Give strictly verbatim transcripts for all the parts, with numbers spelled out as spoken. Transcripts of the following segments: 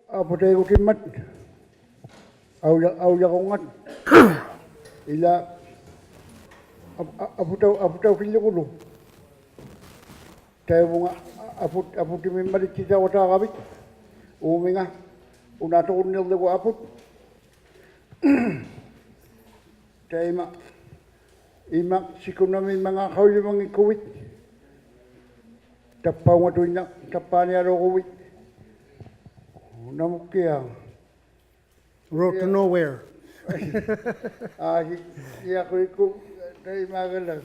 ᐊᐳᑕᐃᒍᑎᒻᒪᑦ, ᐊᐅᔭ-, ᐊᐅᔭᕈᖓᑦ, ᐃᓛ ᐊ-, ᐊ-, ᐊᐳᑕᐅ-, ᐊᐳᑕᐅᑎᓪᓗᒍᓗ. ᑕᐃᒪ ᐅᖓ ᐊᐳ-, ᐊᐳᑎᒥᒻᒪᓕᑦᑎᑕᐅᖅᑕᕋᕕᑦ, ᐆᒥᖓ, ᐅᓇ ᐊᑐᕈᓐᓃᕐᓗᒍ ᐊᐳᑦ. ᑕᐃᒪ, ᐃᒪ ᓯᑯᓇᒥᒻᒪᖔᑦ ᖃᐅᔨᒪᙱᒃᑯᕕᑦ. ᑕᑉᐹᖑᖓᑐᐃᓐᓇᖅ, ᑕᑉᐹᓂᐊᓘᕈᕕᑦ. ᓇᒧᒃᑭᐊᖅ. Road to nowhere. ᐋ, ᓯ-, ᓯᐊᑯᐃᒃᑯᑦ ᑕᐃᒫᒐᓚᒃ.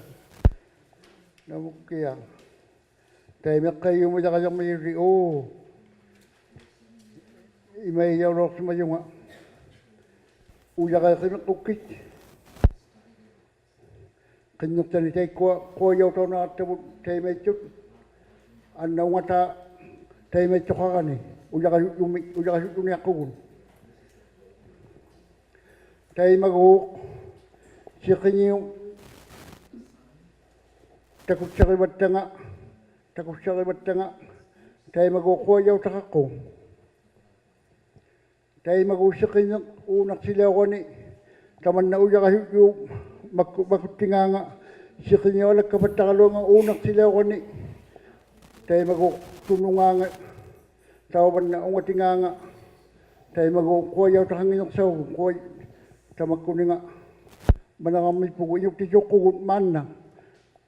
ᓇᒧᒃᑭᐊᖅ. ᑕᐃᒪ ᐃᖅᑲᐃᔪᒪᔭᕋᔭᕐᒥᔪᓕ, ᐆ. ᐃᒪᐃᔭᐅᓚᐅᖅᓯᒪᔪᖓ. ᐅᔭᕋᐃᖅᓯᒥᖅᑯᒃᑭᑦ. ᕿᕐᓂᖅᑕᓂᒃ ᑕᐃᒃᑯᐊ ᖁᐊᔭᐅᑕᐅᓇᖅᑕᕗᑦ ᑕᐃᒪᐃᑦᑐᑦ. ᐊᓐᓇ ᐅᖓᑖ ᑕᐃᒪᐃᑦᑐᖃᕋᓂ. ᐅᔭᕋᓱᔾᔪᒥ-, ᐅᔭᕋᓱᔾᔪᓂᐊᖅᑯᒍᑦ. ᑕᐃᒪᒎᖅ ᓯᕿᓂᐅᑉ ᑕᑯᑦᓴᕆᕙᑦᑕᖓ, ᑕᑯᑦᓴᕆᕙᑦᑕᖓ, ᑕᐃᒪᒎᖅ ᖁᐊᔭᐅᑕᖃᖅᑯᖅ. ᑕᐃᒪᒎᖅ ᓯᕿᓂᖅ ᐆᓇᖅᓯᓚᐅᕋᓂ, ᑕᒪᓐᓇ ᐅᔭᕋᓱᔾᔪᒃ ᒪᒃᑯ-, ᒪᒃᑯᑦᑎᖔᖓ, ᓯᕿᓂᐅᑉ ᐊᓚᒃᑲᐸᑦᑕᕋᓗᐊᖓ ᐆᓇᖅᓯᓚᐅᕋᓂ, ᑕᐃᒪᒎᖅ ᑐᓄᖔᖓ, ᑕᐅᕙᓐᓇ ᐅᖓᑎᖔᖓ, ᑕᐃᒪᒎᖅ ᖁᐊᔭᐅᑕᖃᙱᓐᓂᖅᓴᐅᒍᑦ, ᖁᐊ-, ᑕᒪᒃᑯᓂᖓ, ᒪᓇᕋᕐᒥᑉᐳᒍᑦ ᐃᓄᒃᑎᑑᖅᑯᒍᑦ ᒫᓐᓇ.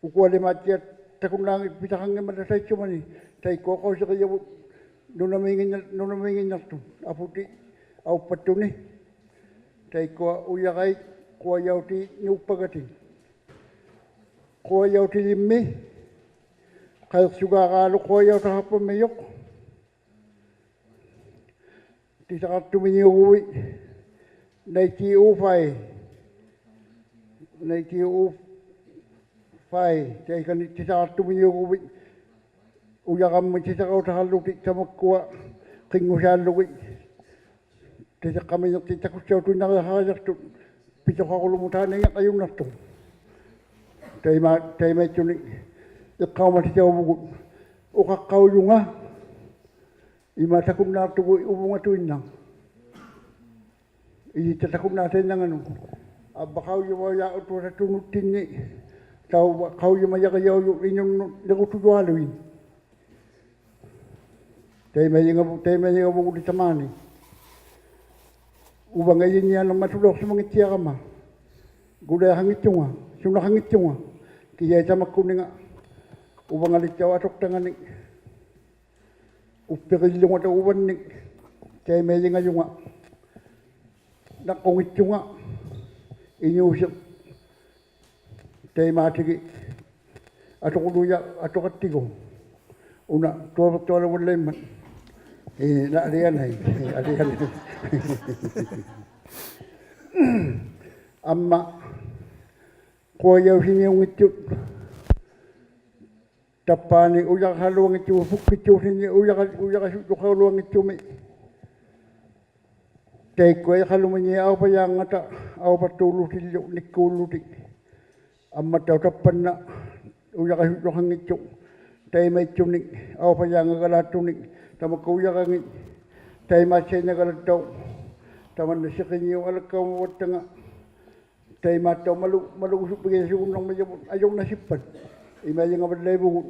ᐅᑯᐊᓕᒫᑦᑎᐊᑦ ᑕᑯᓐᓈᖏᑦ ᐱᑕᖃᙱᒻᒪᑕ ᑕᐃᑦᓱᒪᓂ, ᑕᐃᒃᑯᐊ ᖃᐅᓯᕆᔭᕗᑦ ᓄᓇᒦᖏᓐᓇ-, ᓄᓇᒦᖏᓐᓇᖅᑐᑦ, ᐊᐳᑎ ᐊᐅᑉᐸᑦᑐᓂ. ᑕᐃᒃᑯᐊ ᐅᔭᕋᐃᑦ ᖁᐊᔭᐅᑎᓐᓅᑉᐸᒐᑎᑦ. ᖁᐊᔭᐅᑎᓕᒻᒥ, ᖃᐃᖅᓱᒑᕌᓗᒃ ᖁᐊᔭᐅᑕᖃᖅᐸᒻᒥᔪᖅ. ᑎᓴᖃᖅᑐᒥᓂᐅᒍᕕᑦ, nineteen oh five. Nineteen oh five, ᑕᐃᑲᓂ ᑎᓴᖃᖅᑐᒥᓂᐅᒍᕕᑦ, ᐅᔭᕋᒻᒥ ᑎᓴᖃᐅᑕᖃᕐᓗᑎᒃ ᑕᒪᒃᑯᐊ ᕿᙳᓵᓪᓗᒋᑦ. ᑎᓯᖅᑲᒥᓂᖅᑎᑦ ᑕᑯᑦᓴᐅᑐᐃᓐᓇᕆᐊᖃᕋᔭᖅᑐᑦ, ᐱᓱᖃᕈᓗᒻᒧᑦ ᑖᓐᓇ ᐃᖏᕐᕋᔪᓐᓇᖅᑐᖅ. ᑕᐃᒪ-, ᑕᐃᒪᐃᑦᑐᓂᒃ ᐃᖅᑲᐅᒪᑎᑕᐅᕗᒍᑦ. ᐅᖃᖅᑲᐅᔪᖓ, ᐃᒫᒃ ᑕᑯᓐᓈᖅᑐᒍᑦ ᐅᕗᖓᑐᐃᓐᓇᖅ. ᐃᓕᑦᑕ ᑕᑯᓐᓈᑕᐃᓐᓇᖓᓄᑦ. ᐊᕝᕙ ᖃᐅᔨᒪᔭᖅᑐᑕ ᑐᓄᑦᑎᓐᓂ, ᑕᐅᕙ ᖃᐅᔨᒪᔭᕆᔭᐅᔪᖅ ᐃᓄᓐᓄᑦ ᓂᕈᑐᔪᐊᓗᐃᑦ. ᑕᐃᒪᐃᖓᕗ-, ᑕᐃᒪᐃᖓᕗᒍᓕ ᑕᒫᓂ. ᐅᕙᖓ ᐃᓕᓐᓂᐊᓕᕐᒪᑦ ᑐᓚᐅᖅᓯᒪᙱᑦᑎᐊᕋᒪ. ᖁᓕᐊᖃᙱᑦᑐᖓ, ᓱᓇᖃᙱᑦᑐᖓ. ᑭᔭᐃ ᑕᒪᒃᑯᓂᖓ ᐅᕙᖓᓕᑦᑕᐅᖅ ᐊᑐᖅᑕᖓᓂᒃ. ᐅᑉᐱᕆᓪᓗᖓᑕ ᐅᕙᓐᓂᒃ. ᑕᐃᒪᐃᖓᔪᖓ. ᓇᖅᑯᙱᑦᑐᖓ. ᐃᓅᓯᖅ. ᑕᐃᒫᑎᒋ ᐊᑐᕈᓗᔭ ᐊᑐᖃᑦᑎᒍ. ᐅᓇ ᑐᐊᕕᖅᑐᐊᓗᒍᓪᓚᐃᒻᒪᑦ. ᐄ, ᓇ ᐊᓕᐊᓇᐃ. ᐄ, ᐊᓕᐊᓇᐃ. ᐊᒻᒪ ᖁᐊᔭᐅᓯᓂᐅᙱᑦᑐᑦ. ᑕᑉᐹᓂ ᐅᔭᕋᓗᐊᙱᑦᑐᒥ ᐳᒃᑭᑦᑑᓯᓂ ᐅᔭᕋ-, ᐅᔭᕋᓱᔾᔪᖃᓗᐊᙱᑦᑐᒥ. ᑕᐃᒃᑯᐊ ᐃᖃᓗᒥᓂ ᐊᐅᐸᔮᕐᖓᑕ ᐊᐅᐸᖅᑑᓪᓗᑎᓪᓗ ᓂᒃᑰᓪᓗᑎᒃ. ᐊᒻᒪᑦᑕᐅᖅ ᑕᑉᐸᓐᓇ ᐅᔭᕋᓱᔾᔪᖃᙱᑦᑐᖅ. ᑕᐃᒪᐃᑦᑐᓂᒃ ᐊᐅᐸᔮᙵᒐᓛᑦᑐᓂᒃ ᑕᒪᒃᑯᐊ ᐅᔭᕋᖏᑦ. ᑕᐃᒫᑦᓴᐃᓐᓇᒐᓚᑦᑕᐅᖅ. ᑕᒪᓐᓇ ᓯᕿᓂᐅᑉ ᐊᓚᒃᑲᐅᒪᕙᑦᑕᖓ. ᑕᐃᒫᑦᑕᐅᖅ ᒪᓗ-, ᒪᓗᒍᓱᑉᐱᒋᓇᓱᒍᓐᓇᕐᒥᔭᕗᑦ ᐊᔪᕐᓇᓯᑉᐸᑦ. ᐃᒪᐃᖓᕙᓪᓚᐃᕗᒍᑦ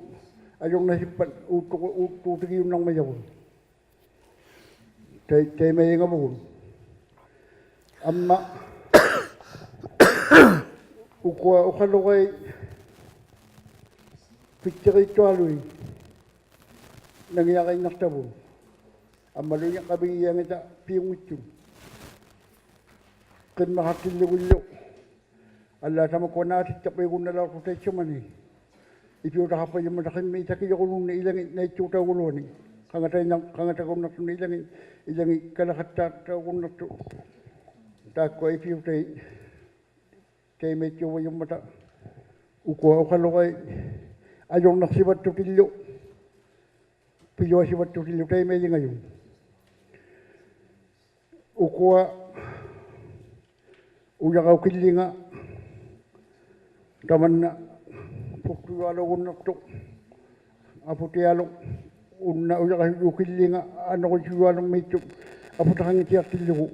ᐊᔪᕐᓇᓯᑉᐸᑦ ᐆᑦᑐ-, ᐆᑦᑑᑎᒋᔪᓐᓇᕐᒥᔭᕗᑦ. ᑕᐃ-, ᑕᐃᒪᐃᖓᕗᒍᑦ. ᐊᒻᒪ ᐅᑯᐊ ᐅᖃᓗᕋᐃᑦ ᐱᑦᑎᕇᑦᑐᐊᓗᐃᑦ ᓇᖏᐊᕋᐃᓐᓇᖅᑕᕗᑦ. ᐊᒻᒪᓗ ᐃᖏᕐᕋᕕᒋᔭᖏᑕ ᐱᐅᙱᑦᑐᑦ. ᕿᒻᒪᖃᖅᑎᓪᓗᒋᓪᓗ. ᐊᓪᓛᑦ ᑕᒪᒃᑯᐊ ᓈᑎᑦᑕᕐᕕᐅᒍᓐᓇᓚᐅᖅᑐᖅ ᑕᐃᑦᓱᒪᓂ. ᐃᐱᐅᑕᖃᖅᐸᔪᒻᒪᑕ ᕿᒻᒦᑦ ᑕᑭᔭᕈᓘᓐᓃᑦ ᐃᓚᖏᑦ ᓇᐃᑦᑑᑕᐅᒍᓗᐊᓂ. ᖃᖓᑕᐃᓐᓇ-, ᖃᖓᑕᒍᓐᓇᖅᑐᓂ ᐃᓚᖏᑦ, ᐃᓚᖏᑦ ᑲᓚᖃᑦᑕᖅᑕᐅᒍᓐᓇᖅᑐᖅ. ᑖᒃᑯᐊ ᐃᐱᐅᑕᐃᑦ ᑕᐃᒪᐃᑦᑑᕙᔪᒻᒪᑕ. ᐅᑯᐊ ᐅᖃᓗᕋᐃᑦ ᐊᔪᕐᓇᖅᓯᕙᑦᑐᑎᓪᓗ, ᐱᓗᐊᓯᕙᑦᑐᑎᓪᓗ ᑕᐃᒪᐃᖓᔪᑦ. ᐅᑯᐊ ᐅᔭᕋᐅᒃᑭᓪᓕᖓ ᑕᒪᓐᓇ ᐳᒃᑐᔪᐊᓘᒍᓐᓇᖅᑐᖅ ᐊᐳᑎᐊᓗᒃ ᐅᓇ ᐅᔭᕋᓱᔪᑭᓪᓕᖓ ᐊᓄᕈᓯᔪᐊᓗᒻᒦᑦᑐᖅ ᐊᐳᑕᖃᙱᑦᑎᐊᖅᑎᓪᓗᒍ.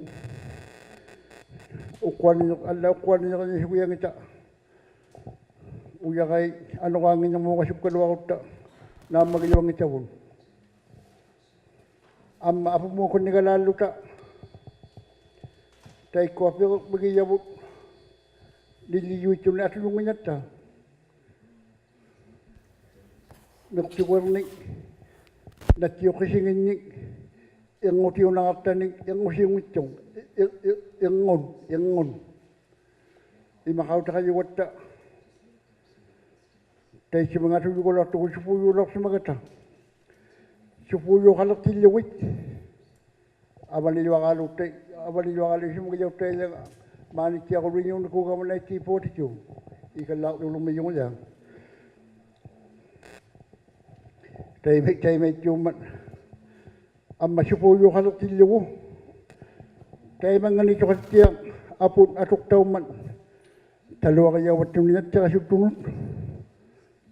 ᐅᖅᑯᐊᓂᖅ-, ᐊᓪᓛ ᐅᖅᑯᐊᓂᖅ ᓂᕆᓂᓱᒋᐊᙱᑕ ᐅᔭᕋᐃᑦ ᐊᓄᕌᙱᓂᕐᒨᕋᓱᒃᑲᓗᐊᕈᑦᑕ ᓈᒻᒪᒋᔪᐊᙱᑕᕗᑦ. ᐊᒻᒪ ᐊᐳᒨᒃᑯᓐᓂᒐᓛᓪᓗᑕ ᑕᐃᒃᑯᐊ ᐱᕈᕐᕕᒋᔭᕗᑦ ᓂᓪᓕᔪᐃᑦᑐᓂᒃ ᐊᑐᔪᙱᓇᑦᑕ. ᒥᖅᑎᒍᐃᕐᓂᒃ, ᓇᑦᑎᐅᖅᑭᓯᖏᓐᓂᒃ, ᐃᕐᖑᑎᐅᓇᖃᑦᑕᓂᒃ, ᐃᕐᖑᓯᐅᙱᑦᑐᖅ, ᐃ-, ᐃ-, ᐃ-, ᐃᕐᖑᓐ, ᐃᕐᖑᓐ. ᐃᒪᖃᐅᑕᖃᔪᒐᑦᑕ ᑕᐃᑦᓱᒥᖓ ᐊᑐᔪᒐᓗᐊᖅᑐᒍᑦ ᓱᐳᔫᓚᐅᖅᓯᒪᒐᑦᑕ. ᓱᐳᔫᖃᓕᖅᑎᓪᓗᒋᑦ. ᐊᕙᓕᔪᐊᕌᓘᑦᑕᐃ-, ᐊᕙᓕᔪᐊᕌᓗᒃ ᐃᓱᒪᒋᔭᐅᑦᑕᐃᓚᖓ ᒫᓂᑦᑎᐊᕈᓗᐃᓐᓅᓂᑯᒐᒪ ᓇᐃᑦᑏ ᐳᐊᑎᑐ. ᐃᑲᓪᓚᕐᔪᓗᒻᒥᔪᖓᓛ. ᑕᐃᒪ-, ᑕᐃᒪᐃᑦᑑᒻᒪᑦ. ᐊᒻᒪ ᓱᐳᔫᖃᓕᖅᑎᓪᓗᒍ. ᑕᐃᒪᙵᓂᑐᖃᑦᑎᐊᖅ ᐊᐳᑦ ᐊᑐᖅᑕᐅᒻᒪᑦ. ᑕᓗᐊᕆᔭᐅᕙᑦᑐᓂᒃ ᓇᑦᑎᕋᓱᑦᑐᓄᑦ.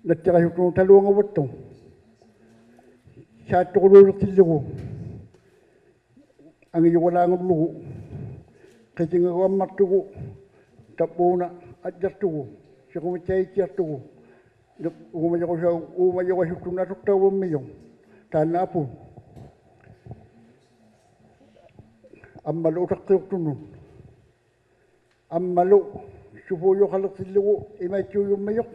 ᓇᑦᑎᕋᓱᑦᑐᓄᑦ ᑕᓗᐊᖑᕙᑦᑐᖅ. ᓵᑦᑐᕈᓘᓕᖅᑎᓪᓗᒍ. ᐊᖏᔪᒐᓛᖑᓪᓗᒍ. ᕿᑎᖓᒍᑦ ᐊᒻᒪᖅᑐᒍ. ᑕᑉᐴᓇ ᐊᔾᔨᖅᑐᒍ. ᓯᕈᒥᑦᑕᐃᑦᑎᐊᖅᑐᒍ. ᐆᒪᔪᕋᓱ-, ᐆᒪᔪᕋᓱᑦᑐᓂᒃ ᐊᑐᖅᑕᐅᕙᒻᒥᔪᖅ. ᑖᓐᓇ ᐊᐳ. ᐊᒻᒪᓗ ᐅᑕᖅᑭᐅᖅᑐᓄᑦ. ᐊᒻᒪᓗ ᓱᐳᔫᖃᓕᖅᑎᓪᓗᒍ ᐃᒪᐃᑦᑑᔪᒻᒥᔪᖅ.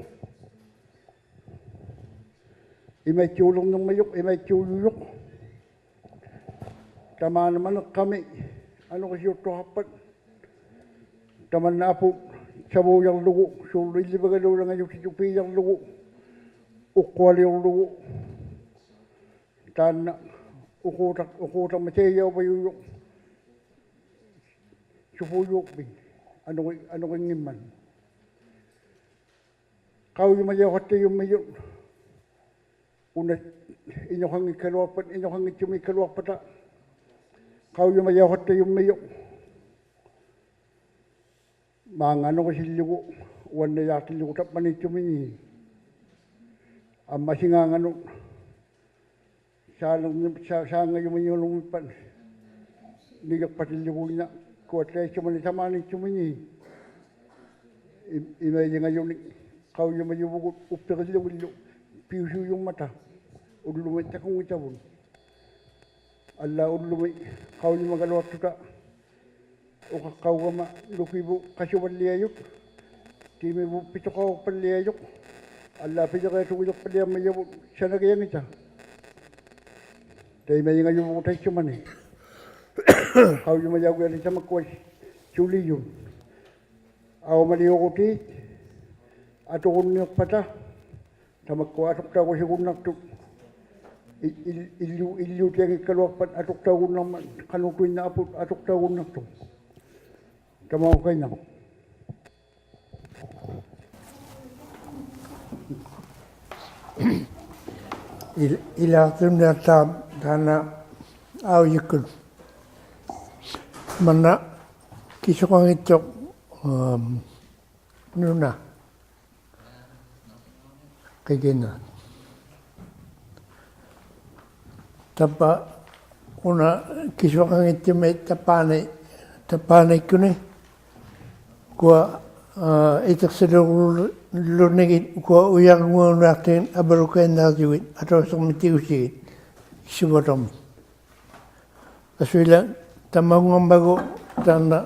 ᐃᒪᐃᑦᑑᓕᕐᓂᕐᒥᔪᖅ, ᐃᒪᐃᑦᑑᔪᔪᖅ. ᑕᒫᓂ ᒪᓂᖅᑲᒥ ᐊᓄᕆᓯᐅᖅᑐᖃᖅᐸᑦ. ᑕᒪᓐᓇ ᐊᐳᑦ ᓴᕘᔭᕐᓗᒍ, ᓲᕐᓗ ᐃᓪᓕᕕᒐᓘᓚᖓᔪᑎᑐ ᐲᔭᕐᓗᒍ, ᐅᖅᑯᐊᓕᐅᕐᓗᒍ. ᑖᓐᓇ ᐅᖃᐅᑕ-, ᐅᖃᐅᑕᒪᑕᐃᔭᐅᕙᔪᔪᖅ. ᓱᐳᔫᖅᐱᒃ ᐊᓄᕆ-, ᐊᓄᕆᙱᒻᒪᑦ. ᖃᐅᔨᒪᔭᐅᖃᑦᑕᔪᒻᒥᔪᑦ. ᐅᓇ ᐃᓄᖃᙱᒃᑲᓗᐊᖅᐸᑦ, ᐃᓄᖃᙱᑦᑐᒦᒃᑲᓗᐊᖅᐸᑕ. ᖃᐅᔨᒪᔭᐅᖃᑦᑕᔪᒻᒥᔪᑦ. ᒫᙵᑦ ᐊᓄᕆᓯᓪᓗᒍ, ᐅᐊᓐᓇᔮᖅᑎᓪᓗᒍ ᑕᑉᐹᓃᑦᑐᒥᓃᑦ. ᐊᒻᒪ ᓯᖔᖓᓄᑦ ᓵᓚᒻ-, ᓵ-, ᓵᙵᔪᒥᓂᐅᓗᒻᒥᑉᐸᑦ ᓂᒋᖅᐸᑎᓪᓗᒍ ᐃᓐᓇ ᑯᐊᑦᑕᐃᑦᓱᒪᓂ ᑕᒫᓃᑦᑐᒥᓃᑦ. ᐃᒻ-, ᐃᒪᐃᔨᖓᔪᓂᒃ ᖃᐅᔨᒪᔪᕗᒍᑦ ᐅᑉᐱᕆᓪᓗᒋᓪᓗ ᐱᐅᓯᐅᔪᒻᒪᑕ. ᐅᓪᓗᒥ ᑕᑯᙱᑕᕗᑦ. ᐊᓪᓛᑦ ᐅᓪᓗᒥ ᖃᐅᔨᒪᒐᓗᐊᖅᑐᑕ. ᐅᖃᖅᑲᐅᒐᒪ ᓄᑭᕗᑦ ᖃᓱᕙᓪᓕᐊᔪᑦ, ᑏᒥᕗᑦ ᐱᑐᖃᐅᖅᐸᓪᓕᐊᔪᑦ, ᐊᓪᓛᑦ ᐱᔭᕇᑐᕆᓕᖅᐸᓪᓕᐊᒻᒥᔭᕗᑦ ᓴᓇᒋᐊᖏᑕ. ᑕᐃᒪᐃᖓᔪᕗᖅ ᑕᐃᑦᓱᒪᓂ. ᖃᐅᔨᒪᔭᐅᒋᐊᓂᒃ ᑕᒪᒃᑯᐊ ᓱᓕᔪᑦ. ᐊᐅᒪᓕᐅᕈᑏᑦ, ᐊᑐᕈᓐᓃᖅᐸᑕ, ᑕᒪᒃᑯᐊ ᐊᑐᖅᑕᐅᒐᓱᒍᓐᓇᖅᑐᑦ. ᐃ-, ᐃᓪ-, ᐃᓪᓗ-, ᐃᓪᓗᑎᐊᙱᒃᑲᓗᐊᖅᐸᑦ ᐊᑐᖅᑕᐅᒍᓐᓇᕐᒪᑦ, ᖃᓄᑐᐃᓐᓇᖅ ᐊᐳᑦ ᐊᑐᖅᑕᐅᒍᓐᓇᖅᑐᑦ. ᑕᒪᐅᑲᐃᓐᓇᖅ. ᐃᓪ-, ᐃᓛᖅᑐᓐᓇᖅᑖ ᑖᓐᓇ ᐊᐅᔪᒃᑯᑦ. ᒪᓐᓇ ᑭᓱᖃᙱᑦᑐᖅ, ᐊᒻ, ᓄᓇ. ᕿᑭᓇ. ᑕᑉᐹ ᐅᓇ ᑭᓱᖃᙱᑦᑐᒥᒃ ᑕᑉᐹᓂ, ᑕᑉᐹᓂᒃᑯᓂ. ᑯᐊ, ᐋ, ᐃᑎᖅᓯᓗᒍᓗᓂᒋᑦ ᑯᐊ ᐅᔭᕐᖑᓇᖅᑐᑦ ᐊᒻᒪᓗ ᑲᐃᓐᓇᕐᔪᒋᑦ, ᐊᑕᐅᓯᕐᒥᒃ ᑎᒍᓯᒋᑦ. ᓯᕙᑕᒻ. ᐊᓱᐃᓛᒃ ᑕᒪᐅᙵᒻᒪᒍ ᑖᓐᓇ,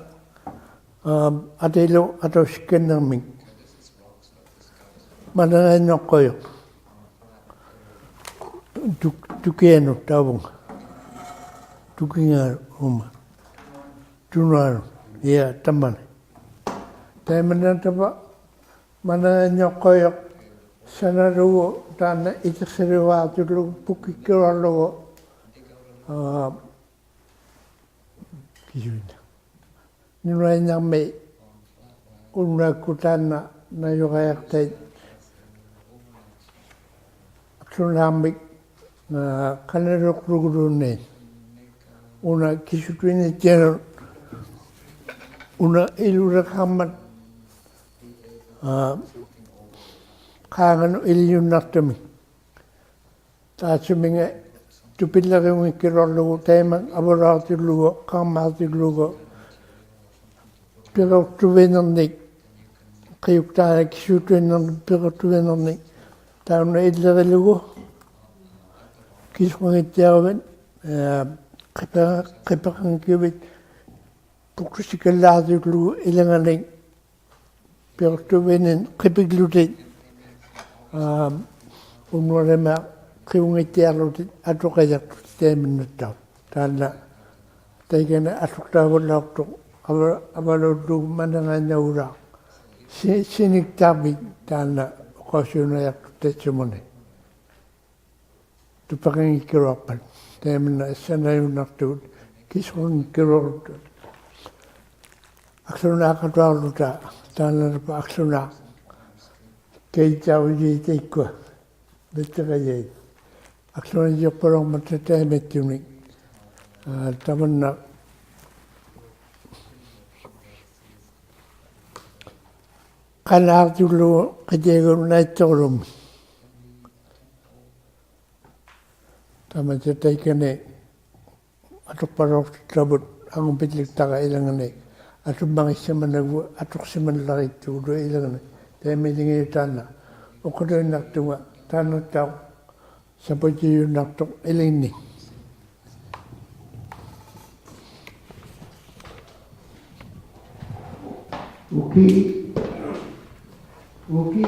ᐋ, ᐊᑎᓗ ᐊᑕᐅᓯᒃᑲᓐᓂᕐᒥᒃ. ᒪᓇᖓᐃᓐᓇᖅᑯᔪᖅ. ᑐᒃ-, ᑐᑭᐊᓄᑦ ᑕᕝᕗᖓ. ᑐᑭᖓ ᐅᒪ. ᑐᓄᐊᓄᑦ. ᐃᐊ ᑕᒪᓂ. ᑕᐃᒪᓐᓇ ᑕᑉᐹ ᒪᓇᖓᐃᓐᓇᖅᑯᔪᖅ ᓴᓇᓗᒍ ᑖᓐᓇ ᐃᑎᖅᓯᓕᕙᖅᑐᓪᓗᒍ ᐳᒃᑭᒃᑲᓗᐊᕐᓗᒍ, ᐋ, ᑭᓱᐃᓐᓇ. ᓄᓇᐃᓐᓇᕐᒥ ᐅᓐᓄᐊᒃᑯᑦ ᑖᓐᓇ ᓇᔪᕋᔭᖅᑕᐃᑦ ᓱᓛᕐᒥᒃ, ᐋ, ᖃᓂᓗᒃᓗᒍᓘᓐᓃᑦ. ᐅᓇ ᑭᓱᑐᐃᓐᓇᑦᑎᐊᓄᑦ, ᐅᓇ ᐃᓗᓕᖃᕐᒪᑦ, ᐋ, ᖄᖓᓄᑦ ᐃᓕᔪᓐᓇᖅᑐᒥᒃ. ᑖᑦᓱᒥᖓ ᑐᐱᓪᓚᕆᐅᙱᒃᑭᓗᐊᕐᓗᒍ ᑕᐃᒪ ᐊᕙᓗᐊᖅᑎᓪᓗᒍ, ᖃᒻᒪᐊᖅᑎᓪᓗᒍ, ᐱᕈᖅᑐᕕᓂᕐᓂᒃ, ᕿᐅᒃᑖᓚᒃ ᑭᓲᑐᐃᓐᓇᕐᓂᒃ, ᐱᕈᖅᑐᕕᓂᕐᓂᒃ, ᑕᐅᓐᓇ ᐃᓪᓕᕆᓗᒍ, ᑭᓱᖏᑦᑎᐊᕋᕕᑦ, ᐄ, ᕿᐱᕋ-, ᕿᐱᕋᙱᒃᑭᕕᑦ, ᐳᖅᑯᓯᑲᓪᓚᖅᑎᓪᓗᒍ ᐃᓚᖓᓂᒃ, ᐱᕈᖅᑐᕕᓂᕐᓂᒃ ᕿᐱᒡᓗᑎᒃ, ᐋ, ᐅᓐᓄᐊᓕᒫᖅ ᕿᐅᙱᑦᑎᐊᕐᓗᑎᒃ ᐊᑐᕆᔭᖅᑐᑎᒃ ᑕᐃᒪᓐᓇᑦᑕᐅᖅ. ᑖᓐᓇ ᑕᐃᑲᓂ ᐊᑐᖅᑕᐅᕙᓚᐅᖅᑐᖅ ᐊᕙ-, ᐊᕙᓘᓪᓗᒍ ᒪᓂᕋᐃᓐᓇᐅᓛᖅ. ᓯ-, ᓯᓂᒃᑖᕐᒥᒃ ᑖᓐᓇ ᐅᖃᐅᓯᐅᓐᓇᔭᖅᑐᖅ ᑕᐃᑦᓱᒪᓂ. ᑐᐸᕆᙱᒃᑭᓗᐊᖅᐸᑦ. ᑕᐃᒪᓐᓇ ᐃᓴᓇᔪᓐᓇᖅᑐᑦ, ᑭᓱᕈᙱᒃᑭᓗᐊᕐᓗᑕ. ᐊᒃᓱᓈᖃᑐᐊᕐᓗᑕ, ᑖᓐᓇ ᐊᒃᓱᓈᖅ. ᑲᐃᑦᑕᐅᔩᑦ ᑕᐃᒃᑯᐊ. ᒥᑦᑎᕋᔮᐃᑦ. ᐊᒃᓱᓇᔪᖅᐸᓚᐅᕐᒪᑕ ᑕᐃᒪᐃᑦᑐᓂᒃ. ᐋ, ᑕᒪᓐᓇ. ᖃᓈᖅᑐᓪᓗᒍ ᕿᑎᐊᒍᓐᓇᐃᑦᑐᕈᓗᒻᒥ. ᑕᒪᔾᔭ ᑕᐃᑲᓂ ᐊᑐᖅᐸᓚᐅᖅᑕᕗᑦ ᐊᖑᕕᓪᓕᖅᑕᕋ ᐃᓚᖓᓂ ᐊᑐᒻᒪᙱᒃᓯᒪᓐᓇᒍ ᐊᑐᖅᓯᒪᓪᓚᕆᑦᑐᓗ ᐃᓚᖓᓂ. ᑕᐃᒪᐃᓕᖓᔪᑦ ᑖᓐᓇ ᐅᖃᓕᐅᓐᓇᖅᑐᖓ ᑖᓐᓇᑦᑕᐅᖅ ᓴᐳᔨᔪᓐᓇᖅᑐᖅ ᐃᓕᓐᓂ. Okay. Okay.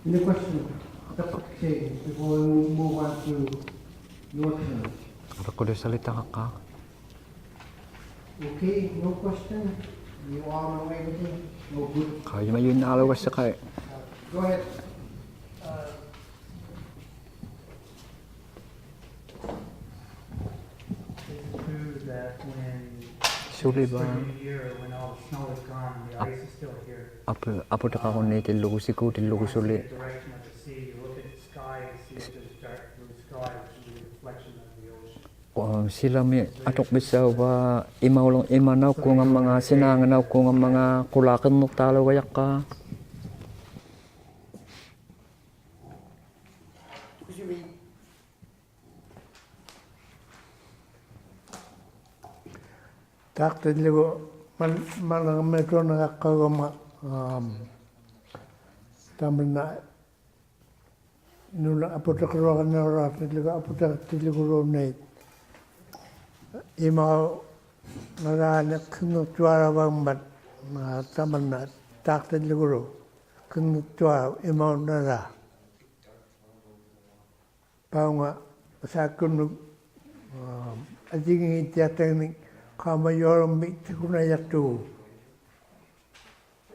Any question? Doctor Hussain, before we move on to your turn. Apeqquliussalitaqaqqaaq. Okay, no question? You all know everything? No good? Qaujimajunnaarlugassiq. Go ahead. Uh, it's true that when Suliva. Spring of the year, when all the snow is gone and the ice is still here, Apu-, aputiqarunniitillugu, sikuutillugu suli. The direction of the sea, you look at the sky and see if there's dark blue sky, which is a reflection of the ocean. Aa, silami atuqpissauva imaulu-, ima naukkuungammangaa, sinaanga naukkuungammangaa, qulaa qirniqtaalugajaqqaa. Taaqtillugu man-, managamiutuunagaqqaugama, aam, tamanna nuna aputiqaluarniaraaqtillugu, aputiqtilluguruunniit. Imaunalaani qirniqtuaravaangmat, aa, tamanna taaqtillugulu qirniqtuaraq imaunalaa. Paunga saakkunnut, aa, ajinngittiaqtangnik qaamajualummik takunaijaqtugut.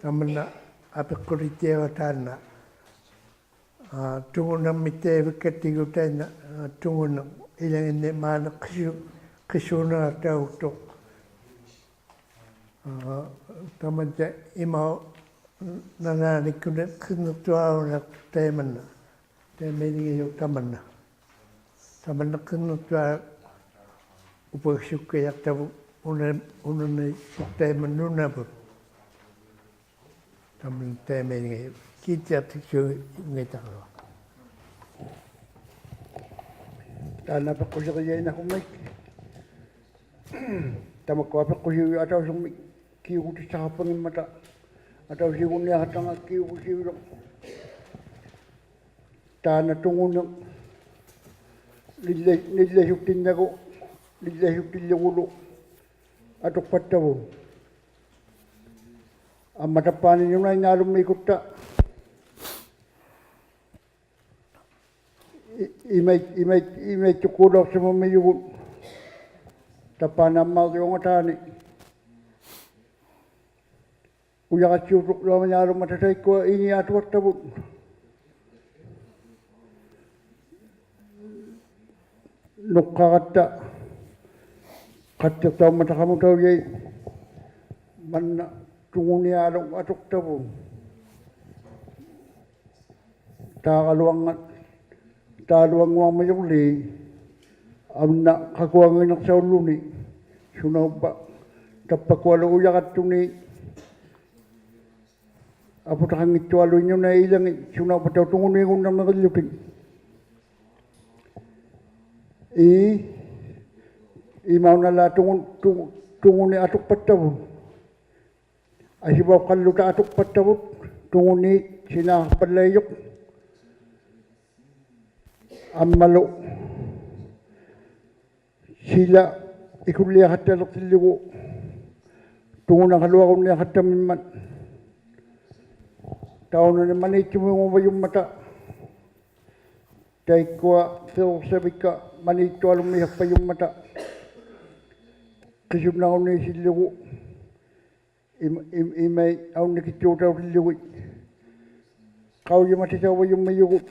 Tamanna apiqqulittiaraq taanna. Aa, tungunarmittaivikkattigu taanna, aa, tungunaq ilannginnik maani qisu-, qisuunaqtauttuq. Aa, tamanna imaunalaanikkuni qirniqtuarunaqtuq taimanna. Taimailingajuq tamanna. Tamanna qirniqtuaq upagisukkajaqtavut una-, unani suqtaiman nunavut. Tamanna taimailingajuq. Kiittiaqtiqsuunngitaqaluaq. Taanna apiqqusirijainnaqhummik. Tamakkua apiqqusiujuq atausirmik kiukutissaqarpanngimmata. Atausiugunniaqattanga kiukutiujuq. Taanna tunguniq nilla-, nillasuktinnagu, nillasuktillugulu atuqpattavut. Amma tappaani nunainnaalummiikutta i-, imait-, imait-, imaittukkuulauqsimammijugut. Tappaani ammaariungataani. Ujaqatsiutuqluaminaalummata taikkua iniatuaqtavut. Nuqqaratta qattiqtaummataqamutaujait manna tungunialuk atuqtavut. Taagaluanngat, taagaluannguarmajurli, amna qakuanginnaqsaulluni, sunauppa, tappakualu ujaqattuni, ᐊᐳᑕᖃᙱᑦᑐᐊᓗᐃᑦ ᓄᓇᐃᑦ ᐃᓚᖏᑦ ᓱᓇᐅᖅᐸᑕᐅᖅ ᑐᖑᓃᒍᓐᓇᕐᓂᕆᓪᓗᑎᒃ. ᐄ, ᐃᒪᐅᓇᓛᒃ ᑐᖑ, ᑐᖑ, ᑐᖑᓂᒃ ᐊᑐᖅᐸᑦᑕᕗᑦ. ᐊᓯᕙᐅᖅᑲᓪᓗᑕ ᐊᑐᖅᐸᑦᑕᕗᑦ, ᑐᖑᓃᑦ ᓯᓈᖃᖅᐸᓪᓚᐃᔪᖅ. ᐊᒻᒪᓗ ᓯᓚ ᐃᑯᓪᓕᐊᖃᑦᑕᓕᖅᑎᓪᓗᒍ ᑐᖑᓇᖃᓗᐊᕈᓐᓃᖃᑦᑕᒻᒥᒻᒪᑦ. ᑕᐅᓇᓂ ᒪᓃᑦᑐᒥᖑᕙᔪᒻᒪᑕ. ᑕᐃᒃᑯᐊ ᐱᕈᖅᓴᕕᒃᑲ ᒪᓃᑦᑐᐊᓗᒻᒥᓴᑉᐸᔪᒻᒪᑕ. ᕿᓱᓐᓇᕈᓐᓃᓯᓪᓗᒍ ᐃᒻ-, ᐃᒻ-, ᐃᒪᐃ ᐊᐅᓐᓂᑭᑦᑑᑕᐅᑎᓪᓗᒋᑦ. ᖃᐅᔨᒪᑎᑕᐅᕙᔪᒻᒥᔪᒍᑦ.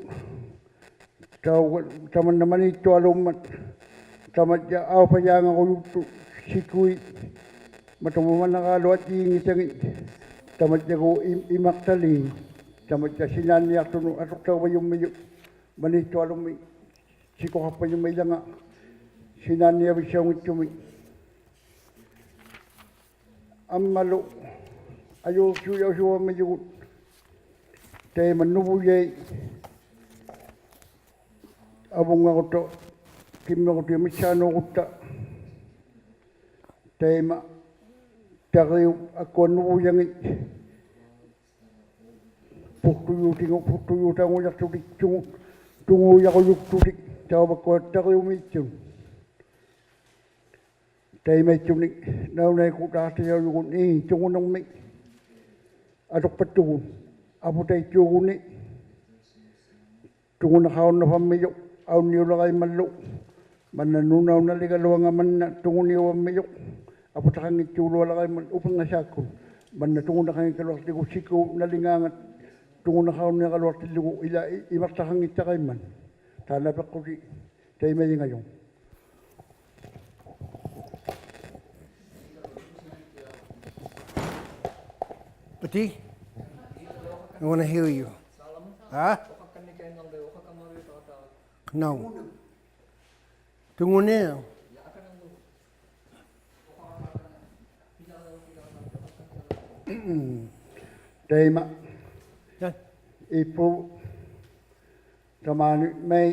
ᑕᐅᒃᑲ-, ᑕᒪᓐᓇ ᒪᓃᑦᑐᐊᓘᒻᒪᑦ. ᑕᒪᔾᔭ ᐊᐅᐸᔮᖓᕈᔪᒃᑐᑦ ᓯᑯᐃᑦ. ᒪᑐᒧᒪᓇᕋᓗ ᐊᔾᔨᒌᙱᑕᖏᑦ. ᑕᒪᔾᔭᒎᖅ ᐃᒻ-, ᐃᒪᖅᑕᓖᑦ. ᑕᒪᔾᔭ ᓯᓈᓐᓂᐊᖅᑐᓄᑦ ᐊᑐᖅᑕᐅᕙᔪᒻᒥᔪᑦ. ᒪᓃᑦᑐᐊᓗᒻᒥ ᓯᑯᖃᖅᐸᔪᒻᒥ ᐃᓚᖓ ᓯᓈᓐᓂᐊᕕᔅᓴᐅᙱᑦᑐᒥᒃ. ᐊᒻᒪᓗ ᐊᔪᕐᓱᔭᐅᓲᕙᒻᒥᔪᒍᑦ ᑕᐃᒪ ᓄᕗᔭᐃᑦ ᐊᕗᙵᕈᑦᑕ ᑭᒻᒥᕈᑎ ᒥᑦᓵᓅᕈᑦᑕ ᑕᐃᒪ ᑕᕆᐅᑉ ᐊᒃᑯᐊ ᓄᕗᔭᖏᑦ ᐳᒃᑐᔫᑎᒍ-, ᐳᒃᑐᔫᑕᐅᖑᔭᖅᑐᑎᒃ ᑐᖑ-, ᑐᖑᔭᕈᔪᒃᑐᑎᒃ ᑕᐅᒃᑲ ᑕᕆᐅᒦᑦᑐᑦ. ᑕᐃᒪᐃᑦᑐᓂᒃ ᓇᐅᓇᐃᒃᑯᑦ ᑖᑎᔭᐅᔪᒍᑦ ᐄ ᑐᖑᓇᕐᒥᒃ ᐊᑐᖅᐸᑦᑐᒍᑦ ᐊᐳᑕᐃᑦᑑᒍᓂ. ᑐᖑᓇᖃᐅᓐᓇᕙᒻᒥᔪᖅ ᐊᐅᓐᓂᐅᓚᕋᐃᒻᒪᓪᓗ. ᒪᓐᓇ ᓄᓇᐅᑉ ᓇᓕᒐᓗᐊᖓ ᒪᓐᓇ ᑐᖑᓂᐅᕙᒻᒥᔪᖅ. ᐊᐳᑕᖃᙱᑦᑑᓗᐊᓚᕋᐃᒻᒪᓪᓗ ᐅᐱᕐᖓᓵᒃᑯᑦ. ᒪᓐᓇ ᑐᖑᓇᖃᙱᒃᑲᓗᐊᖅᑎᒍ ᓯᑰᑉ ᓇᓕᖔᖓᑦ ᑐᖑᓇᖃᐅᓐᓂᕋᓗᐊᖅᑎᓪᓗᒍ ᐃᓛ ᐃ-, ᐃᒪᖅᑕᖃᙱᑦᑕᕋᐃᒻᒪᑦ. ᑖᓐᓇ ᐱᖅᑯᑎ ᑕᐃᒪᐃᙵᔪᖅ. Pati? I wanna hear you. Huh? No. ᑐᖑᓂ. ᑕᐃᒪ. ᔭ. ᐃᐳ. ᑕᒫᓂ ᒪᐃ.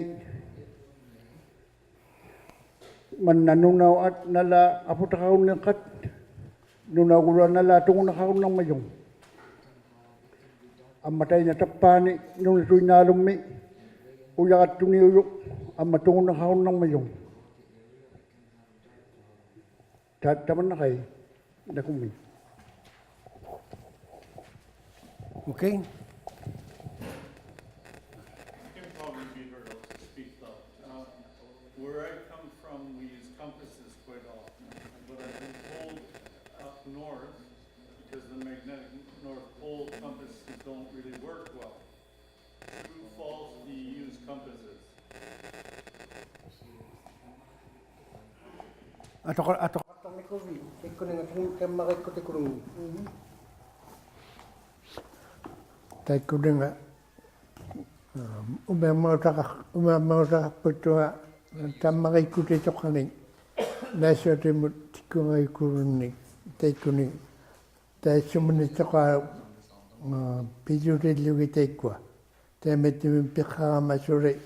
ᒪᓐᓇ ᓄᓇᐅᑉ ᐊᑦ ᓇᓪᓚ ᐊᐳᑕᖃᕈᓐᓃᖃᑦ. ᓄᓇᐅᑉ ᒍᓗᐊ ᓇᓪᓚ ᑐᖑᓇᖃᕈᓐᓇᕐᒪᔪᖅ. ᐊᒻᒪ ᑕᐃᓐᓇ ᑕᑉᐹᓂ ᓄᓇᑐᐃᓐᓈᓗᒻᒥ ᐅᔭᕋᑦᑐᓂᐅᔪᖅ ᐊᒻᒪ ᑐᖑᓇᖃᕈᓐᓇᕐᒪᔪᖅ. ᑕ-, ᑕᒪᓐᓇᖃᐃ ᓇᑯᕐᒦᒃ. Okay. I can probably be heard. I'll just speak loud. Uh, where I come from, we use compasses quite often, but I've been told up north, because the magnetic north pole, compasses don't really work well. True, false, do you use compasses? ᐊᑐᖃ-, ᐊᑐᖃᖅᑕᕐᓂᑯᕕᑦ ᑕᐃᒃᑯᓂᖓ ᑕᒻ-, ᑕᒻᒪᕆᒃᑯᑎᑯᓗᖕᒪᑦ. ᑕᐃᒃᑯᓂᖓ, ᐊᒻ, ᐅᒥᐊᒻᒪᖔᑕᖃ-, ᐅᒥᐊᒻᒪᖔᑕᖃᖅᐸᑦᑐᖓ ᑕᒻᒪᕆᒃᑯᑎᑐᖃᖏᑦ ᓈᓴᐅᑎᒧᑦ ᑎᒃᑯᖓᔪᒃᑯᓗᓐᓂ ᑕᐃᒃᑯᓂ ᑕᐃᔅᓱᒥᓂᑦᓱᖃ, ᐊ, ᐱᔾᔪᑎᓪᓗᒋᑦ ᑕᐃᒃᑯᐊ. ᑕᐃᒪᐃᑦᑐᒥᒃ ᐱᖃᕋᒪ ᓱᓕ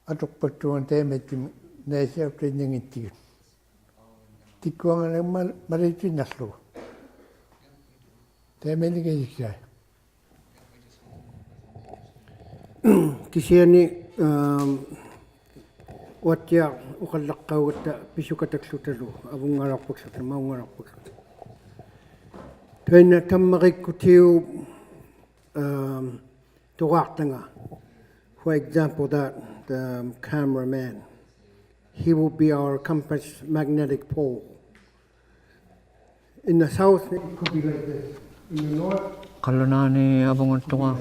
ᐊᑐᖅᐸᑦᑐᖓ ᑕᐃᒪᐃᑦᑐᒥᒃ ᓈᓴᐅᑎᓐᓂᙱᑦᑎᒋᑦ. ᑎᒃᑯᐊᖓᓕ ᒪ-, ᒪᓕᑦᑎᓇᖅᖢᒍ. ᑕᐃᒪᐃᓕᖃᐃᓕᒃᓴᐃ. ᑭᓯᐊᓂ, ᐊᒻ, ᐅᐊᑦᑎᐊᖅ ᐅᖃᓪᓚᖅᑲᐅᒐᑦᑕ ᐱᓱᑲᑕᒃᖢᑕᓗ, ᐊᕗᙵᓚᐅᖅᐸᒃᖢᑕ, ᒪᐅᙵᓚᐅᖅᐸᒃᖢᑕ. ᑕᐃᓐᓇ ᑕᒻᒪᕆᒃᑯᑎᐅᑉ, ᐊᒻ, ᑐᕌᖅᑕᖓ. For example, that, um, cameraman, he will be our compass magnetic pole. In the south, it could be like this. In the north, ᖃᓪᓗᓈᓂ ᐊᕗᖓ ᑐᕌ-,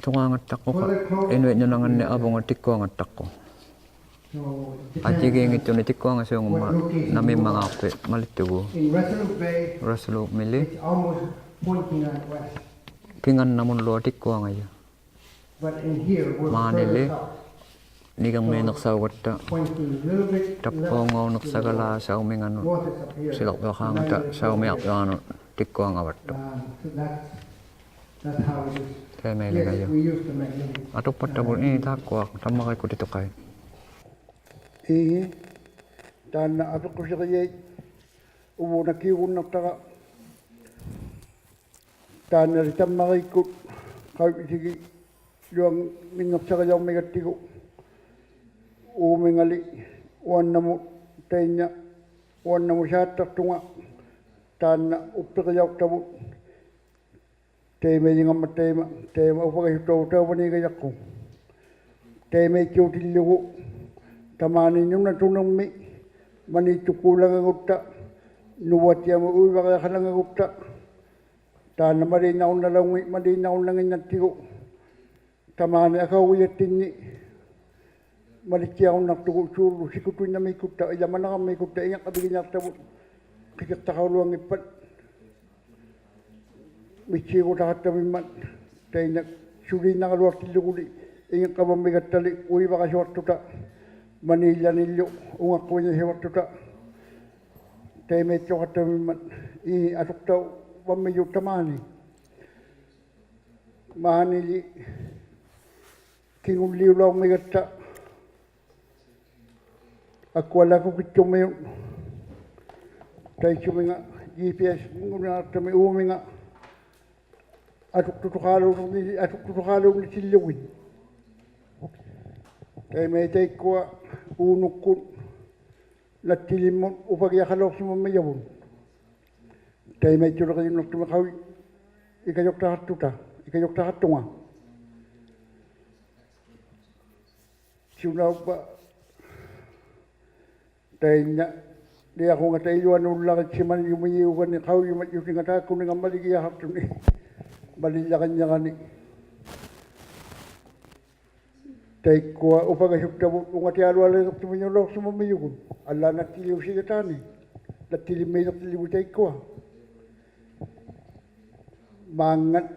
ᑐᕌᖓᑦᑕᖅᑯᖅ, ᐃᓄᐃᑦ ᓄᓇᖓᓐᓂ ᐊᕗᖓ ᑎᒃᑯᐊᖓᑦᑕᖅᑯᖅ. ᐊᔾᔨᒌᙱᑦᑐᓂ ᑎᒃᑯᐊᖓᓯᐅᖑᒻᒪᑦ ᓇᒥᒻᒪᖔᖅᐱᑦ ᒪᓕᑦᑐᒍ. Resolute Bay, Resolute Bay-ᓕ. It's almost pointing out west. ᐱᖓᓐᓇᒧᓪᓗᐊ ᑎᒃᑯᐊᖓᔪᖅ. But in here, we're further south. ᒫᓂᓕ ᓂᑲᕐᒦᓐᓂᖅᓴᐅᒐᑦᑕ. Pointing a little bit left to the north. ᑕᑉᐸᐅᙴᐅᓂᖅᓴᒐᓛ ᓴᐅᒥᖓᓄᑦ. North is up here. ᓯᓚᕐᕕᐅᖄᖓᑕ ᓴᐅᒥᐊᕐᕕᐅᖅ. ᑎᒃᑯᐊᖓᕙᑦᑐᖅ. Um, so that's, that's how it is. ᑕᐃᒪᐃᓕᖓᔪᖅ. Yes, we used to make it. ᐊᑐᖅᐸᑦᑕᕗᑦ, ᐄ, ᑖᒃᑯᐊ ᑕᒻᒪᕆᒃᑯᒃ ᑎᑎᖃᐃᑦ. ᐄ, ᑖᓐᓇ ᐊᐱᖅᑯᓯᕆᔭᐃᑦ ᐅᕘᓇ ᑭᐅᒍᓐᓇᖅᑕᕋ. ᑖᓐᓇᓕ ᑕᒻᒪᕆᒃᑯᑦ ᖃᐅᔨᑎᒋ ᓗᐊᖕᒥᓂᖅᓴᕆᔭᐅᒻᒥᒐᑦᑎᒍ. ᐆᒥᖓᓕ ᐅᐊᓐᓇᒧᑦ ᑕᐃᓐᓇ, ᐅᐊᓐᓇᒧᑦ ᓵᑦᑕᖅᑐᖓ ᑖᓐᓇ ᐅᑉᐱᕆᔭᐅᖅᑕᕗᑦ. ᑕᐃᒪᐃᓕᖓᒻᒪᑦ ᑕᐃᒪ, ᑕᐃᒪ ᐅᐸᒃᑲᓱᑦᑕᐅᖅ ᑕᐅᕙᓃᒐᔭᖅᑯᖅ. ᑕᐃᒪᐃᑦᑑᑎᓪᓗᒍ ᑕᒫᓂ ᓄᓇᑐᓂᕐᒥ ᒪᓃᑦᑐᒃᑰᓚᖓᒍᑦᑕ, ᓄᕙᑦᑎᐊᒧᑦ ᐅᐃᕙᕆᐊᖃᓚᖓᒍᑦᑕ. ᑖᓐᓇ ᒪᓕᓐᓇᕈᓐᓇᓚᐅᙱ-, ᒪᓕᓐᓇᕈᓐᓇᙱᓐᓇᑦᑎᒍ. ᑕᒫᓂ ᐊᑲᐅᒋᔭᑦᑎᓐᓂ ᒪᓕᑦᑎᐊᕈᓐᓇᖅᑐᒍᑦ ᓲᕐᓗ ᓯᑯᑐᐃᓐᓇᒦᒃᑯᑦᑕ, ᐃᓛ ᒪᓇᕋᒻᒦᒃᑯᑦᑕ, ᐃᖓᖅᑲᕕᒋᓂᐊᖅᑕᕗᑦ ᕿᑭᖅᑕᖃᐅᓗᐊᙱᑉᐸᑦ. ᒥᑦᓰᒍᑕᖃᑦᑕᕐᒥᒻᒪᑦ, ᑕᐃᓐᓇ ᓱᓕᓐᓇᕋᓗᐊᖅᑎᓪᓗᒍᓕ, ᐃᖓᖅᑲᕙᒻᒥᒐᑦᑕᓕ ᐅᐃᕙᕋᓱᐊᖅᑐᑕ, ᒪᓃᓪᓚᓂᓪᓗ ᐅᖓᖅᑯᐃᓂᓯᕙᖅᑐᑕ, ᑕᐃᒪᐃᑦᑐᖃᑦᑕᕐᒥᒻᒪᑦ, ᐄ, ᐊᑐᖅᑕᐅᕙᒻᒥᔪᖅ ᑕᒫᓂ. ᒫᓂᓕ ᑭᖑᓪᓕᐅᓚᐅᕐᒥᒐᑦᑕ ᐊᑯᐊᓕ ᐊᑯᑭᑦᑐᒥᐅᑦ, ᑕᐃᑦᓱᒥᖓ G P S-ᖑᓄᓇᖅᑕᒥ ᐆᒥᖓ ᐊᑐᖅᑐᑐᖃᓘᓐᓂ-, ᐊᑐᖅᑐᑐᖃᓘᓐᓂᑎᓪᓗᒋᑦ. ᑕᐃᒪᐃᑦ ᑕᐃᒃᑯᐊ ᐆᓄᒃᑯᑦ ᓇᑦᑎᓕᒻᒧᑦ ᐅᐸᒋᐊᖃᓚᐅᖅᓯᒪᒻᒥᔭᕗᑦ. ᑕᐃᒪᐃᑦᑐᓕᕆᔪᓐᓇᖅᑐᒥᒃ ᖃᐅᔨ ᐃᑲᔪᖅᑕᖃᖅᑐᑕ, ᐃᑲᔪᖅᑕᖃᖅᑐᖓ. ᓱᓇᐅᕝᕙ ᑕᐃᓐᓇ ᓂᐊᖁᖓᑕ ᐃᓗᐊᓅᓪᓚᕆᑦᓯᒪᓂᔪᒥᔫᒐᓂ ᖃᐅᔨᒪᔾᔪᑎᖓ ᑖᒃᑯᓂᖓ ᒪᓕᒋᐊᖃᖅᑐᓂ, ᒪᓕᓪᓚᕆᓐᓂᕋᓂ. ᑕᐃᒃᑯᐊ ᐅᐸᒃᑲᓱᑦᑕᕗᑦ ᐅᖓᑎᐊᓗᐊᓕᕆᖅᑐᒥᓂᐅᓚᐅᖅᓯᒪᒻᒥᔪᒍᑦ. ᐊᓪᓛᑦ ᓇᑦᑎᓕᐅᓯᒐᑖᓂ. ᓇᑦᑎᓕᒻᒦᓕᖅᑎᓪᓗᒍ ᑕᐃᒃᑯᐊ. ᒫᙵᑦ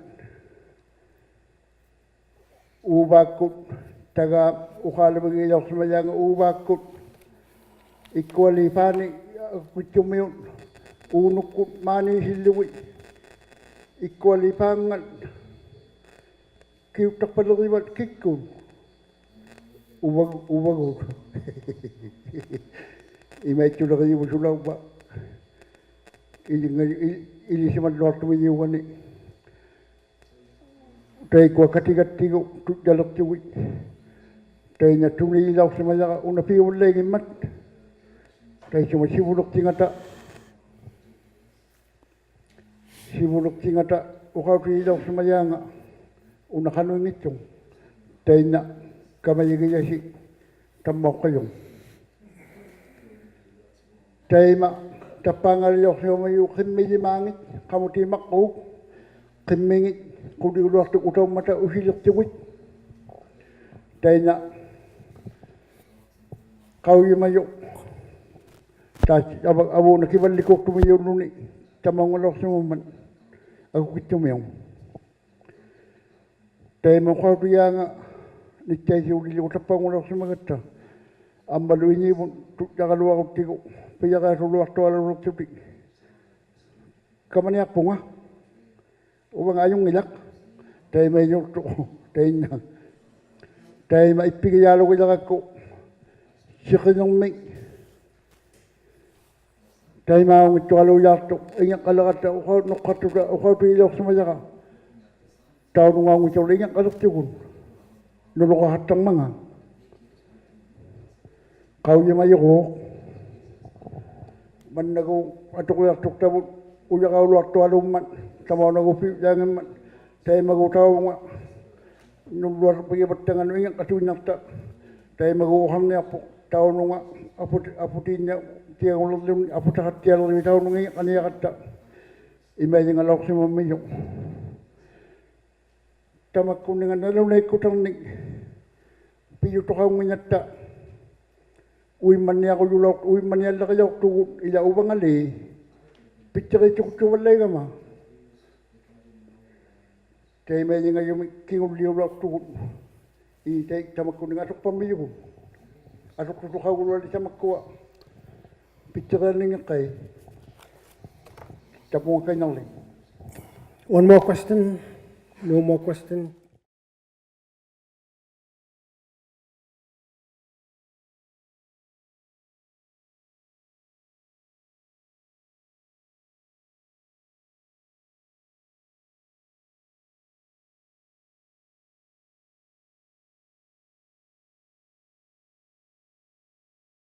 ᐆᕚᒃᑯᑦ, ᑕᒐ ᐅᖄᓚᕕᒋᓚᐅᖅᓯᒪᔮᖓ ᐆᕚᒃᑯᑦ. ᐃᒃᑯᐊᓖᑦ ᐹᓂ ᐊᑯᑭᑦᑐᒥᐅᑦ, ᐆᓄᒃᑯᑦ ᒫᓃᓯᓪᓗᒋᑦ. ᐃᒃᑯᐊᓖᑦ ᐹᙵᑦ ᑭᐅᑦᑕᖅᐸᓕᕆᕙᑦ ᑭᒃᑯᑦ. ᐅᕙᒍ-, ᐅᕙᒍᑦ. ᐃᒪᐃᑦᑐᓕᕆᔪᒍᑦ ᓱᓇᐅᕝᕙ. ᐃᓕᖓ-, ᐃ-, ᐃᓕᓯᒪᓗᐊᖅᑐᒥᓂᐅᒐᓂ. ᑕᐃᒃᑯᐊ ᑲᑎᒐᑦᑎᒍ ᑐᔾᔭᓕᖅᑐᒋᑦ. ᑕᐃᓐᓇ ᑐᓃᓚᐅᖅᓯᒪᔭᕋ ᐅᓇ ᐱᐅᕙᓪᓚᐃᙱᒻᒪᑦ. ᑕᐃᑦᓱᒪ ᓯᕗᓕᖅᑎᖓᑕ. ᓯᕗᓕᖅᑎᖓᑕ ᐅᖃᐅᑎᓚᐅᖅᓯᒪᔮᖓ ᐅᓇ ᖃᓄᐃᙱᑦᑐᖅ. ᑕᐃᓐᓇ ᑲᒪᔨᒋᔭᓯ ᑕᒻᒪᐅᖅᑲᔪᖅ. ᑕᐃᒪ ᑕᑉᐹᖓᓕᓚᐅᖅᓯᒪᒻᒥᔪᖅ ᕿᒻᒥᓕᒫᖏᑦ, ᖃᒧᑎᒪᕐᕉᒃ, ᕿᒻᒥᖏᑦ, ᖁᓕᒍᓗᐊᖅᑐᒃ ᐅᑕᐅᒻᒪᑕ ᐅᓯᓕᖅᑐᒋᑦ. ᑕᐃᓐᓇ ᖃᐅᔨᒪᔪᖅ. ᑖ-, ᐊᕙ-, ᐊᕗᓇ ᑭᕙᓪᓕᑯᖅᑐᒥᔪᓪᓗᓂ ᑕᒪᐅᖓᓚᐅᖅᓯᒪᒻᒪᑦ ᐊᑯᑭᑦᑐᒥᐅᒃ. ᑕᐃᒪ ᐅᖃᐅᑎᔮᖓ ᓂᑦᑕᐃᓯᐅᓕᓪᓗᒍ ᑕᑉᐸᐅᖓᓚᐅᖅᓯᒪᒐᑦᑕ. ᐊᒻᒪᓗ ᐃᓃᕗᑦ ᑐᔾᔭᕋᓗᐊᕈᑦᑎᒍ ᐱᔭᕆᐊᖅᑐᓗᐊᖅᑐᐊᓗᓕᖅᑐᑎᒃ. ᑲᒪᓂᐊᖅᐳᖓ. ᐅᕙᖓ ᐊᔪᙱᓚᖅ. ᑕᐃᒪᐃᓅᖅᑐᖅ. ᑕᐃᓐᓇ. ᑕᐃᒪ ᐃᑉᐱᒋᔮᓗᒋᓚᕋᒃᑯ ᓯᕿᓂᕐᒥᒃ. ᑕᐃᒪᐅᙱᑦᑐᐊᓘᔮᖅᑐᖅ. ᐃᖏᕐᕋᓚᖃᑦᑕ ᐅᖃᐅ-, ᓄᖅᑲᑦᑐᑕ ᐅᖃᐅᑎᓚᐅᖅᓯᒪᔭᕋ. ᑕᐅᓄᖓᐅᙱᑦᑐᓪᓗ ᐃᖏᕐᕋᓕᖅᑐᒍᑦ. ᓄᓗᕋᖃᑦᑕᕐᒪᖔᑦ. ᖃᐅᔨᒪᔪᒎᖅ. ᒪᓐᓇᒎᖅ ᐊᑐᕈᔭᖅᑐᖅᑕᕗᑦ ᐅᔭᕋᐅᓗᐊᖅᑐᐊᓘᒻᒪᑦ, ᑕᒪᐅᓇᒎᖅ ᐱᐅᔾᔮᙱᒻᒪᑦ, ᑕᐃᒪᒎᖅ ᑕᐅᒪ ᓄᓪᓗᐊᕐᕕᒋᕙᑦᑕᖓᓄᑦ ᐃᖏᕐᕋᑐᐃᓐᓇᖅᑕ. ᑕᐃᒪᒎᖅ ᐅᖃᕐᓂᐊᖅᐳᖅ ᑕᐅᓄᖓ ᐊᐳᑎ-, ᐊᐳᑎᓐᓇ ᑎᐊᒍᓕᓪᓗᓂ ᐊᐳᑕᖃᑦᑎᐊᓕᕆᕕᑦ ᑕᐅᓄᖓ ᐃᖏᕐᕋᓂᐊᕋᑦᑕ. ᐃᒪᐃᓕᖓᓚᐅᖅᓯᒪᒻᒥᔪᖅ. ᑕᒪᒃᑯᓂᖓ ᓇᓗᓇᐃᒃᑯᑕᕐᓂᒃ ᐱᔪᑐᖃᐅᙱᓐᓇᑦᑕ ᐅᐃᒻᒪᓐᓂᐊᕈᔪᓚᐅᖅ-, ᐅᐃᒻᒪᓐᓂᐊᓪᓚᕆᔭᐅᖅᑐᒍᑦ ᐃᓛ ᐅᕙᖓᓖᑦ. ᐱᑦᑎᕆᑦᑐᒍᑦᓱᕙᓪᓚᐃᒐᒪ. ᑕᐃᒪᐃᓕᖓᔪᒥᒃ ᑭᖑᓪᓕᐅᓚᐅᖅᑐᒍᑦ. ᐄ ᑕᐃ-, ᑕᒪᒃᑯᓂᖓ ᐊᑐᖅᐸᒻᒥᔪᒍᑦ. ᐊᑐᖅᑐᑐᖃᐅᒐᓗᐊᓕ ᑕᒪᒃᑯᐊ. ᐱᑦᑎᕆᐊᓐᓂᙱᖅᑲᐃ. Tapu Kainalli. One more question. No more question.